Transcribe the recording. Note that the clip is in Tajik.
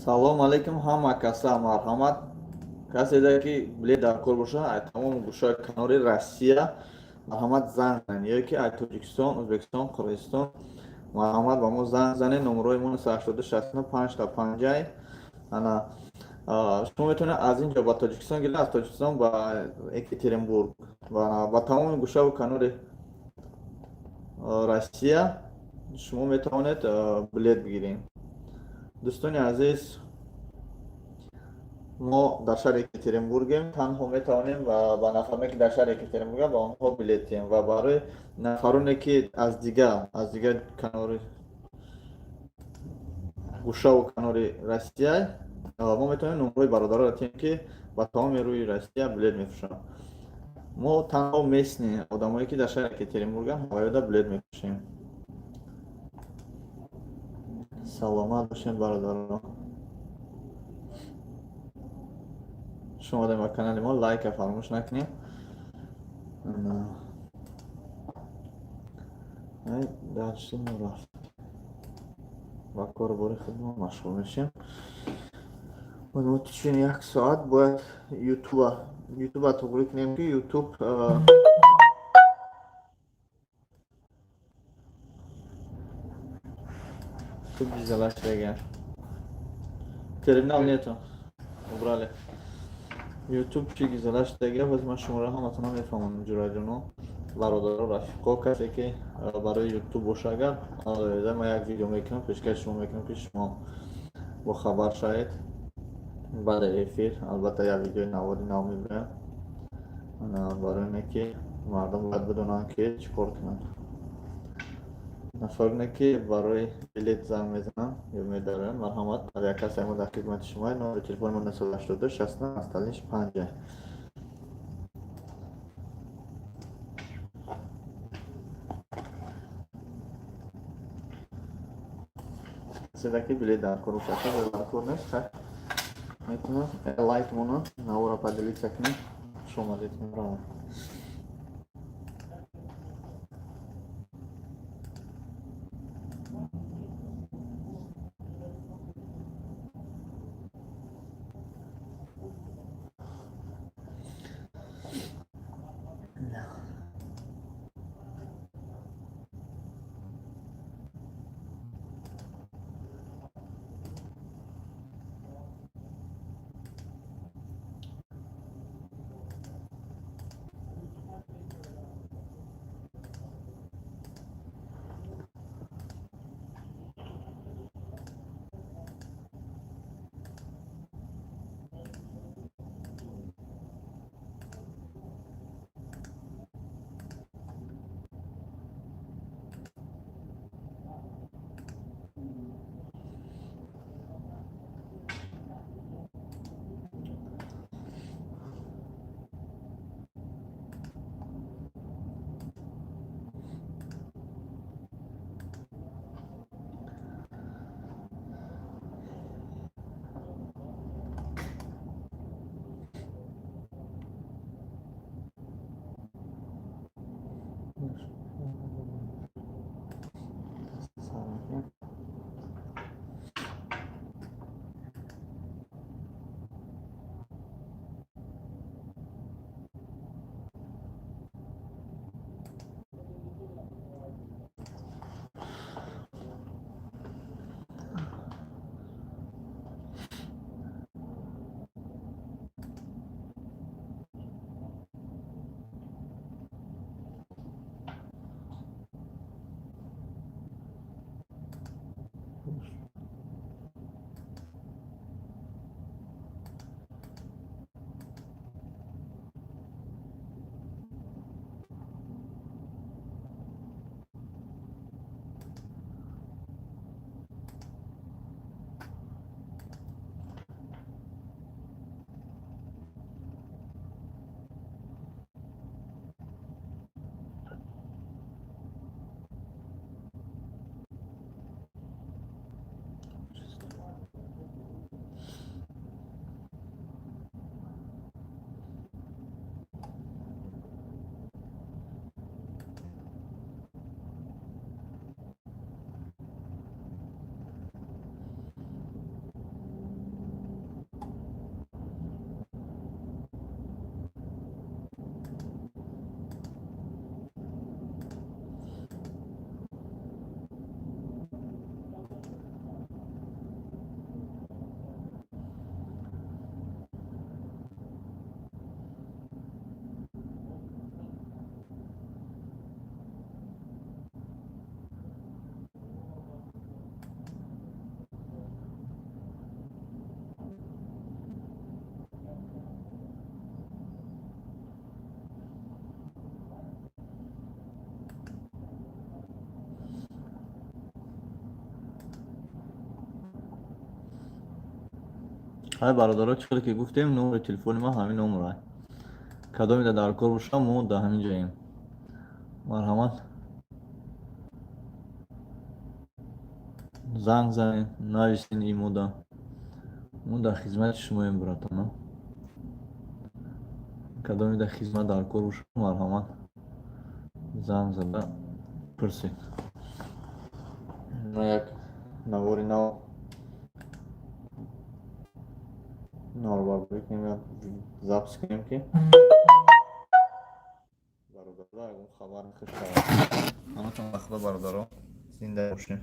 Салом алейкум ҳама каса, марҳамат. Каседа ки билет дар кор боша, ай тамоми гӯшаи канори Россия марҳамат занг занед, ё ки ай Тоҷикистон, Ӯзбекистон, Қирғизистон марҳамат ба мо занг занед. Номерҳои мо 982 69 5 5. Ана шумо метавонед аз ин ҷо ба Тоҷикистон гиред, аз Тоҷикистон ба Екатеринбург ва ба тамоми гӯшаву канори Россия шумо метавонед билет бигиред. Дӯстони азиз, мо дар шаҳри Екатеринбургем, танҳо метавонем ба нафароне ки дар шаҳри Екатеринбургам, ба онҳо билет диҳем ва барои нафароне ки аз дигар канори, гӯшаву канори Россия, мо метавонем номерҳои бародароро диҳем, ки ба тамоми рӯи Россия билет мефурӯшанд. Мо танҳо местный одамое ки дар шаҳри Екатеринбургам, ҳавоёда билет мефурӯшем. Саломат бошед, бародаро. Шумо ба канали мо лайка фаромӯш накунед. Дальше мо рафт ба кору бори худмон машғул мешем. Мо течение як соат бояд ютуба туғрӣ кунем, ки Ютуб дизалаш дага. Терминал нету, убрали. Ютуб чи гизалаш дега, боз ман шуморо ҳаматона мефаҳмонам, ҷураҷоно, бародаро, рафиқо. Касе ки барои Ютуб боша, агар ман як видео мекунам, пешкаши шумо мекунам, ки шумо бохабар шавед. Баъди эфир албатта як видеои навори нав мебироям, барои ине ки мардум бояд бидонанд, ки чӣ кор кунанд. Нафароне ки барои билет занг мезананд ё медароянд, марҳамат, ҳар як касе мо дар хидмати шумо. Номери телефони мо 982 69 85. Каседа ки билет дар кор бошад, дар кор нест, метавонад лайк монад, навора поделиться кунед. Хуш омадед. Равон. Ҳай, бародаро, чӣ хеле ки гуфтем, номери телефони ман ҳамин номерай. Кадомида дар кор бошам, мо дар ҳамин ҷоем. Марҳамат, занг занед, нависен имода. Мо дар хизмати шумоем, братано. Кадомида хизмат дар кор бошам, марҳамат, занг зада пурсед. Ма як навори нав наворбардорӣ кунем, як запись кунем, ки бародаро ягон хабар хуш шавад. Ҳаматон ба Худо, бародаро, зинда бошед.